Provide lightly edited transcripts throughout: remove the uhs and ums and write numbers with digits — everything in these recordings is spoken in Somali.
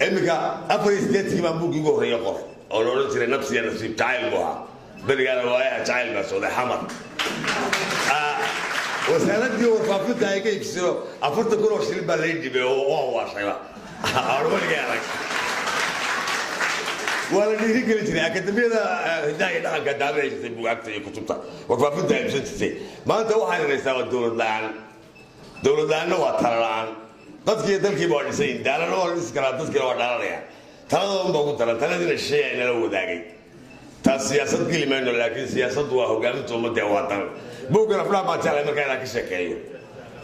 Iminka 84-kii baan buuggii ugu horreeya qoray oo la odhan jiray Nabsiya Nasiib. Jacayl buu ahaa berigaana, waayaha jacayl baa socday. Xamar wasaaradii warfaafinta ay ka iibsado 40,000 oo shilin baa lay dhibay oo waan waashayba aan weligay arag. Waa la dhiiri gelin jiray. Akademiyada hidaha iyo dhaqanka daabici jirtay bugaagta iyo kutubta, warfaafinta ay iibsan jirtay. Maanta waxaan haystaa waa dowlad la-aan. Dowlad la-aanna waa tala la-aan. Dadkii iyo dalkiiba waa dhisan yihin, daalana waa la dhisi karaa, dadkiina waa dhalanayaan. Taladoodan baa ugu daran, taladiina shisheeya inala wadaagay. Taas siyaasad geli mayno, laakiin siyaasaddu waa hogaaminta ummadda, waa dan. Buuggan Afdhaaf baan jeclay markaa inaan ka sheekeeyo.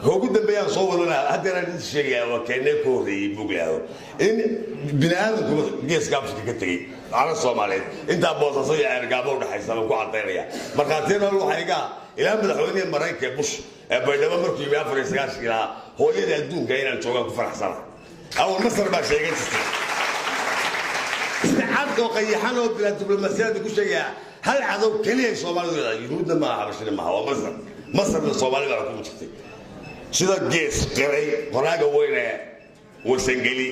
Ka ugu dambeeyaan soo wadana haddeeraan idin sheegaya waa keenee ku horreeyey buug lahado in bini aadamku Geeska Afrika ka tegey, carab Soomaaliyeed intaa Boosaaso iyo Ceergaabo udhexaysa baan ku cadaynaya. Markhaatiyada waxaa iga ilaa madaxweynihii Maraykanka Bush ee Baydhabo markuu yimi 94-kii lahaa, "Hooyada adduunka inaan joogaan ku faraxsana." Awal Masar baa sheegan jirtay. Si cad oo qayaxan oo bilaa diblomaasiyada ku sheegaya, hal cadow keliya ay Soomaalidu leedahay, Yuhuudna maaha, Xabashina maaha, waa Masar. Masarna Soomaali baa xukumi jirtay, sida Gees qiray qoraaga weyn ee Warsangeli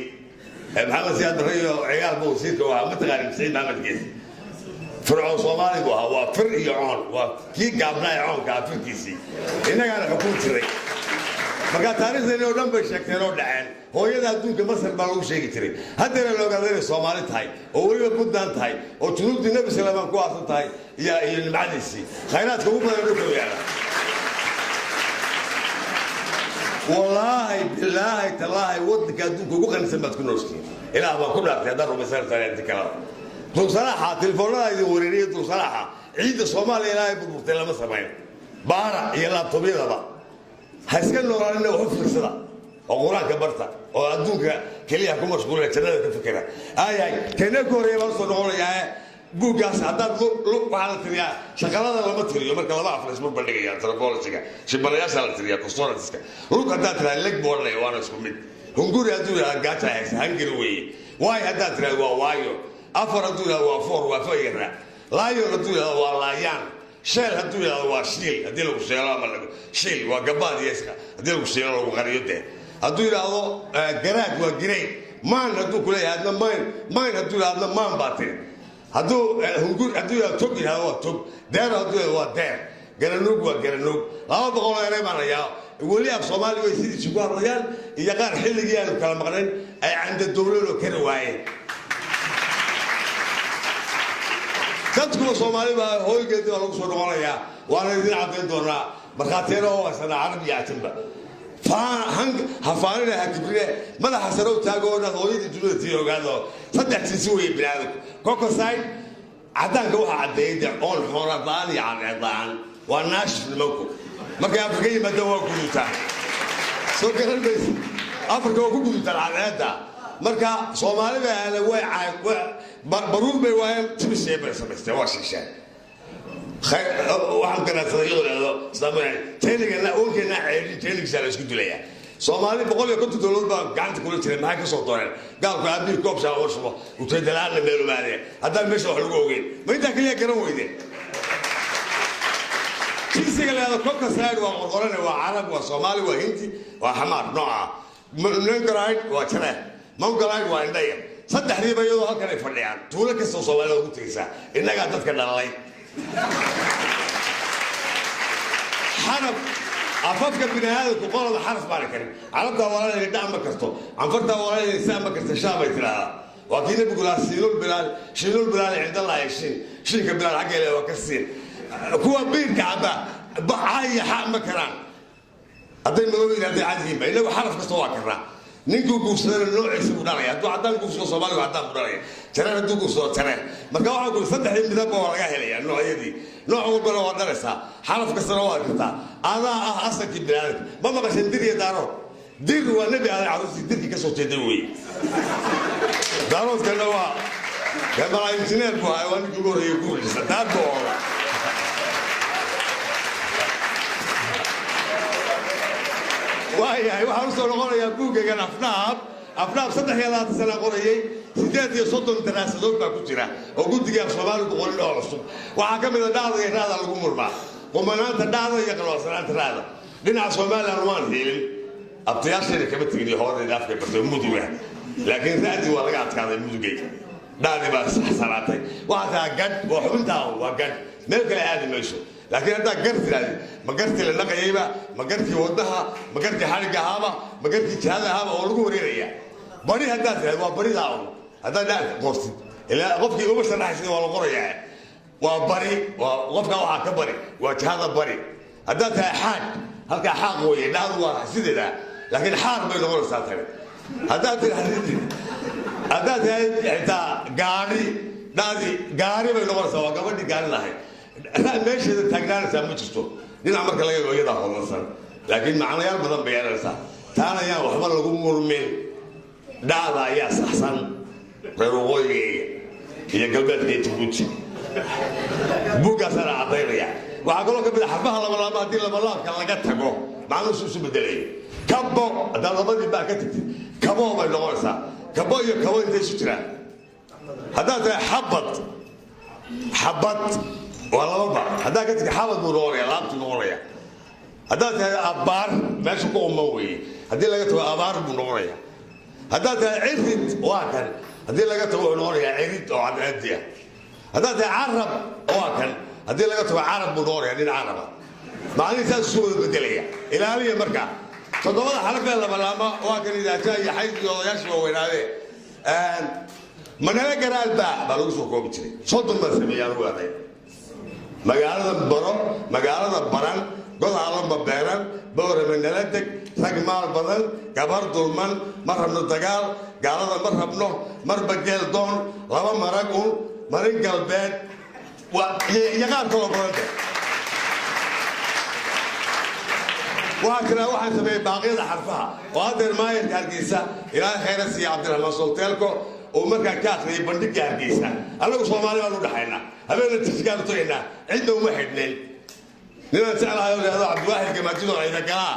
ee Maxamed Siyaad Barre iyo Cigaalba wasiirka u ahaa. Mataqaani Saciid Maxamed Gees? Fircoon Soomaali buu ahaa. Waa fir iyo coon, waa kii gaabnaa ee coonka ah firkiisii, innagaana xukumi jiray. Marka taariikhdeeni oo dhan bay sheegteen oo dhaceen. Hooyada adduunka Masar baa lagu sheegi jiray. Haddana la ogaada inay Soomaali tahay oo weliba Puntland tahay oo junuubdii Nebi Salaamaan ku aasan tahay iyo nimcadiisii, khayraadka ugu badan dhulka u yaala. Wallaahi, bilaahi, tallaahi, waddanka adduunka ugu qanisan baad ku noostiin. Ilaah baan ku dhaartay haddaan rumaysanaysaa inti kalada. Dulsalaaxa telefoonada idin wareeriya, dulsalaaxa ciidda Soomaaliya ilaahay burburtay lama samayn. Baara iyo laabtobyadaba ha iska noolaanina, wax u fiirsada oo Qur-aanka barta oo adduunka keliya ku mashquulina, jannada ka fikira. Ayahay, keenee ku horreeya baan usoo noqonayaa. Buuggaas haddaad waxaa la tiriyaa, shaqalada lama tiriyo marka laba af la isma bandhigaya. Anthropologyga shibanayaasha la tiriyaa, consonantska. Lug haddaad tiraha, leg buu odhanaya, waana isku mid. Hunguri hadduu yidhahda, gaaja haysa, hungary weeye. Waay haddaad tirahda, waa waayo. Afar hadduu yidhahdo, waa four, waa fayara. Lion hadduu yidhahdo, waa laayaan. Sheel hadduu yidhahdo, waa shiil, haddii lagu sheelo ama lagu shiil, waa gabaad iyo haddii lagu shiilo, lagu qariyo dee. Hadduu yidhaahdo garaad, waa giray. Maan hadduu kuleeyahay, adna mayn. Mayn hadduu yidhahdo, adna maan baa tiri. Hadduu hungur hadduu yidhahdo, tog yidhahdo, waa tog. Deer hadduu yidhahdo, waa deer. Garanuug waa garanuug. 200 oo eray baan hayaa. Weli af Soomaali way sidiisi ku hadlayaan iyo qaar xilligii aanu kala maqnayn ay canda dowlad oo kari waayeen. Dadkuba Soomaali baa, hooygeedii baa lagu soo noqonayaa, waana idin caddayn doonaa. Markhaatiyana oo haysanaa, Carab iyo Cajamba. Ha faanina, ha kibrine, madaxa sare u taago inaad hooyadii dunida tii ogaado. Saddex jinsi weeye biniaadamku. Caucasoid, caddaanka waxaa caddeeyay dee oon xoorad la-aan iyo cadceed la-aan, waa naashif. Nimanku markay Afrika yimaadaan waa guduutaan, soo garan maysa? Afrika waa ku guduutaan cadceedda. Marka Soomaalida ahna way baruur bay waayeen, timisee bay samaysteen, waa shiisheen. Waxaan garaadsaday iyadoo dhahdo islaamada oonkeena ceedhin jeeligiisa la isku dilayaa. Soomaali 150 dowladood baa gacanta kula jiray. Maxay ka soo dooreen? Gaalku aabihii koob shaa uma shubo, ujeeda la-aanna meelumaadee haddaan meesha wax lagu ogeyn. Ma intaa keliya garan weydeen? Jinsiga la yahdo Caucasoid waa qorqorane, waa Carab, waa Soomaali, waa Hindi, waa Xamaar nooca. Negroid waa jareer, Mongoloid waa indhayar. Saddexdiiba iyadoo halkan ay fadhiyaan, tuulo kastoo Soomaalida ugu tegaysaa. Innagaa dadka dhalalay. Xaraf afafka bini aadamku qolada xaraf baana karin. Carabtaa walaalayga dhac ma karto, Canfartaa walaalayga saa ma karta, shaa bay tidhaahdaa. Waa kii Nabigu lahaa, "Siinul bilaal, shiinul bilaal cindallaahi." Shiin, shiinka bilaal xaggeela waa ka siin. Kuwa biirka cabba bacaa xa ma karaan, hadday madow yihiin, hadday cad yihiinba. Innagu xaraf kasta waa karnaa. Ninkuu guursadana noociisa buu dhalaya. Hadduu caddaan guursado Soomaaligu, caddaan buu dhalaya. Jareer hadduu guursado, jareer. Marka waxaa kuli saddexdii midabba waa laga helayaa, noocyadii, nooc walbana waa dhalaysaa, xaraf kastana waa kartaa. Adaa ah asalkii biniaadamka. Ma maqashan Dir iyo Daarood? Dir waa Nebi Aadan carruurtii dirkii ka soo jeeday weeye. Daaroodkana waa malaa injineer buu ahaa, waa ninkii ugu horreeyay guurkiisa daar buu oola. Waayahay, waxaan usoo noqonayaa buuggaygan Afdhaab. Afdhaab 23 sana qorayey, 38 daraasadood baa ku jira oo guddigii af Soomaaligu qorin oo cusub. Waxaa ka mid a dhacda iyo raada lagu murmaa, qumanaanta dhacda iyo qaloocsanaanta raada. Dhinaca Somalilan waan hiilin, abtayaashayna kama tegin iyo hooradayda afkay bartay muduga. Laakiin ra'di waa laga adkaaday mudugay, dhacdi baa saxsanaatay. Waxaa tahaa gadh, waa xubintaa, waa gadh, meel kale aadi mayso. Laakiin haddaa gar tiraahdi, ma gartii la naqayayba, ma garkii wadnaha, ma garkii xadhigga ahaaba, ma garkii jihada ahaaba oo lagu wareeraya? Bari haddaad tiraahdi, waa baridaa un. Haddaad dha qortid, ilaa qofkii uma sharaxaysid, waa la qorayaa, waa bari, waa qofkaa waxaa ka bari, waa jihada bari. Haddaad tahay xaad, halkaa xaaq weeye, dhacdu waa sideeda, laakiin xaar bay noqonaysaa tani. Haddaad tirahdid, haddaad tahay xitaa gaari, dhacdi gaari bay noqonaysaa, waa gabadhii gaari lahayd. Meesheeda taagnaanaysaa ma jirto. Dhinac marka laga eego iyadaa hodansan, laakiin macnayaal badan bay yeelanaysaa. Taana ayaan waxba lagu murmin, dhacda ayaa saxsan. Reer waqooyiga iyo galbeedka iyo Jabuuti buuggaasaana caddaynaya. Waxaa kaloo ka mid a xarfaha labalaaba, haddii labalaabka laga tago macnuhu isu bedelayo. Kabo haddaad labadii baa ka tagtid, kabo bay noqonaysaa. Kabo iyo kabo intay isu jiraan? Haddaad tahay xabad, xabad waa laba ba, haddaad ka tagtid xabad buu noqonaya, laabtuu noqonaya. Haddaad tahay abaar, meesha ku uman weeye, haddii laga tago abaar buu noqonaya. Haddaad tahay cirid, waa kan, haddii laga tago wuxuu noqonayaa cirid oo cadceedi ah. Haddaad tahay carab, waa kan, haddii laga tago carab buu noqonaya, nin caraba. Macnihii saas isu wada bedelaya. Ilaaliya marka toddobada xaraf ee labalaama. Waa kan idaajaha iyo xayd iyo odayaasha waaweynaadee manala garaalba baa lagu soo koobi jiray. 30 baan sameeyey anugu aday. Magaalada baro, magaalada baran, godaalama beeran, Boorame nala deg, rag maal badan, gabar dulman, ma rabno dagaal, gaalada ma rabno, marba geel doon, laba marag un, marin galbeed iyo qaar kaloo badanta. Waxaa kale waxaan sameeyey baaqyada xarfaha, oo haddeer maayarka Hargeysa, Ilaahay khayra siiya, Cabdiraxmaan Solteelko, uu markaa ka akhriyay bandhigga Hargeysa. Annagu Soomaali baan u dhaxaynaa, habeenna tirsigaan u tagaynaa, cidna uma xidhnayn. Ninaan jeclahay oo yidhahdo Cabdiwaaxid Gamaajidoo ciidagalaa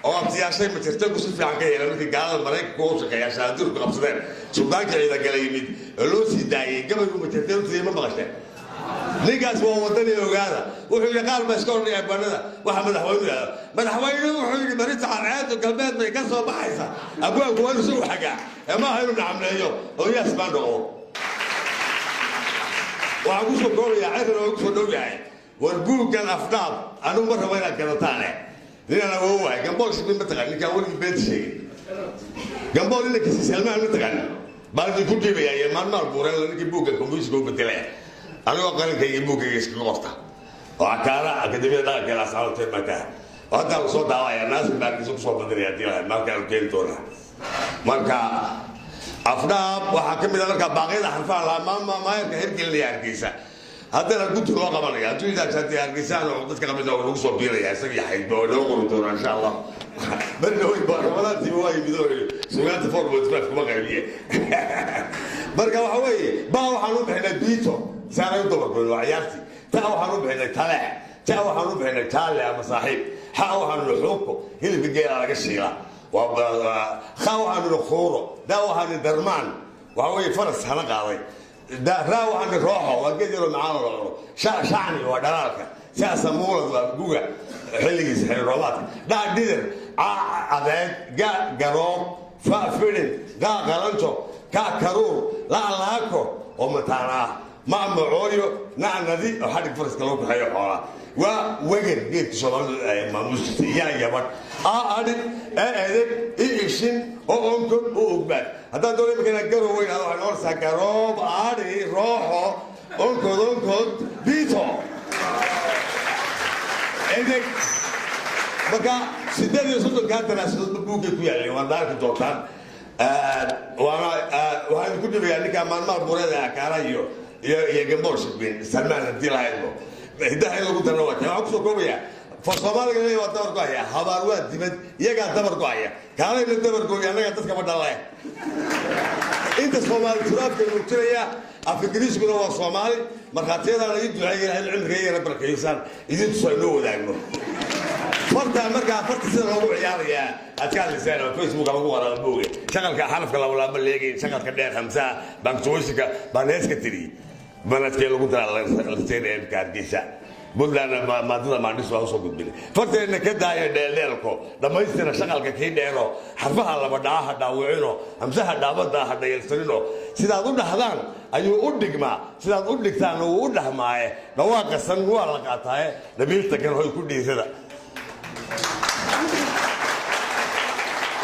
oo abtiyaashay majartanku si fiican ka yeela, markii gaalada Maraykanka u shaqeeya shahaadurku qabsadeen, suldaankii ciidagala yimid oo loo sii daayey gabaygu majarteen u tiriyey, ma maqasheen? Ninkaas waa wadani, ogaada. Wuxuu yidhi qaar baa iska ordhaya banada waxa madaxweynu yidhahdo. Madaxweynuhu wuxuu yidhi marinta cadceedu galbeed bay ka soo baxaysaa. Abwaanku waa inuu isagu xagaa ee maaha inuu nacamleeyo oo yaas baan dhaqo. Waxaan ku soo koobayaa, cirkan oo ku soo dhow yahay, war buuggan Afdhaab anigu ma rabo inaad gadataane. Ninaan awoo wahay, Gambool Shibin, ma taqaan ninkaan weligii beenta sheegin? Gambool inankiisi Salmaan ma taqaana? Baan idinku dhiibayaa iyo maalmaal buureen ninkii buuggan kombyuutarka u bedelaya, anigoo qalinkayga buuggayga iskaga qorta oo cakaara akademiyada dhaqanka ilaa saaloteen baa taha. Oo haddaa la soo daawaya, Naasir baa Hargeysa kusoo badinaya haddii lahayd maalkaanu keeni doonaa. Marka Afdhaab waxaa ka mid a markaa baaqyada xarfaha lahaa maayarka hirgelinaya Hargeysa. Haddana guddi loo qabanaya hadduu idaajadii Hargeysaan oo dadka qabina lagu soo biiraya, isaga iyo xaydba oo noo qori doonaa insha Allah. Beri dhawey baa Ramadaantiiba waa yimid oo yidhi sugaanta 4.5 kuma qaybiye. Marka waxa weeye, baa waxaan u bixinay biito saanay u dabargoyn, waa ciyaartii. Ta waxaan u bixinay taleex, ta waxaan u bixinay jaalle ama saaxiib, xa waxaan nidhi xuubko, hilibka geela laga shiila, kha waxaan nidhi khuuro, da waxaan nidhi darmaan, waxa weeye faras hana qaaday, raa waxaan nidhi rooxo, waa geed yaroo macaan oo la cuno, shacni waa dhalaalka, saasa muulad waa guga xilligiisa, xilli roobaadka, dhaa dhidir, ca cadeed, ga garoob, fa fidhin, gaa qalanjo, ka karuur, la laako oo mataana ah, ma macooyo, na nadi oo xadhig faraska lagu kaxeeyo xoolaa, waa weger geedka Soomaalidu ay maamuus jirtay, yaa yabadh, a adhig, e edeg, i ishin oo onkod u ogbaad. Haddaan doono imika inaan garow weyn waxay noqonaysaa garoob, adhi, rooxo, onkod, onkod, biito, edeg. Marka 38-kaa daraasadoodba buuggay ku yaalleen, waad arki doontaan. Waana waxaan ku dhibayaa ninkaa maalmaha buureeda akaara iyo Gambool Shibin Salmaan haddii lahaydbo hiddaha in lagu darna waa kee. Waxaan kusoo koobayaa, for Soomaaliga leeyahay waa dabar go'aya, habaar waa dibad, iyagaa dabar go'aya, kaalayna dabar gooya, annaga dadkaba dhale. Inta Soomaali turaafka muujinaya, af Ingiriiskuna waa Soomaali. Markhaatiyadaana ii duceeya, Ilahay cimriga barakeeysaan idin tuso inoo wadaagno farta. Markaa farta sida loogu ciyaarayaa aad ka hadlaysaan oo Facebooka lagu qoraa buuga, shaqalka xarafka labalaaba leegay, shaqalka dheer hamsaha, punctuationka baan hees ka tiriyey. Manadkee lagu daraa la imka Hargeysa. Puntlandna maadada maandhis waa usoo gudbinay. Farteenna ka daaya dheeldheelko, dhammaystira shaqalka kii dheero, xarfaha laba dhaca ha dhaawicino, hamsaha dhaabadaa ha dhayalsanino. Sidaad u dhahdaan ayuu u dhigmaa, sidaad u dhigtaanna wuu u dhahmaaye. Dhawaaqa san waa la qaataaye, dhabiilta kan hoy ku dhiirada.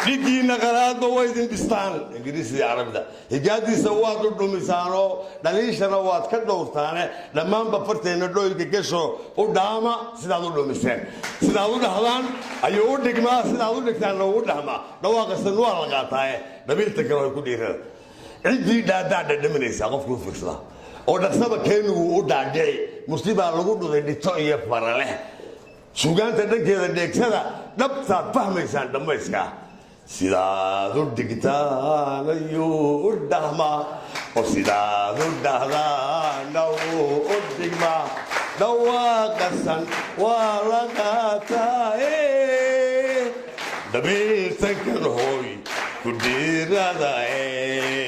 Dhigiinna qalaadba way idin dhistaan, Ingiriisida iyo Carabida higaadiisa waad u dhumisaanoo, dhaliishana waad ka dhowrtaane. Dhammaanba farteenna dhooyga gasho u dhaama sidaad u dhumiseen. Sidaad u dhahdaan ayuu u dhigmaa, sidaad u dhigtaanna wuu u dhahmaa. Dhawaaqasan waa la qaataaye, dhabiilta kale way ku dhiirada. Ciddii dhaadaa dhadhaminaysaa qofkuu fiirsadaa oo dhaqsaba keenigu u dhaadhici. Murti baa lagu dhuday dhito iyo faraleh. Suugaanta dhankeeda dheegsada, dhabtaad fahmaysaan dhammayskaa. Sidaad u dhigtaan ayuu u dhahmaa, oo sidaad u dhahdaana wuu u dhigmaa. Dhawaaqasan waa la qaataaye, dhabiiltankan hooy ku dhiiradae.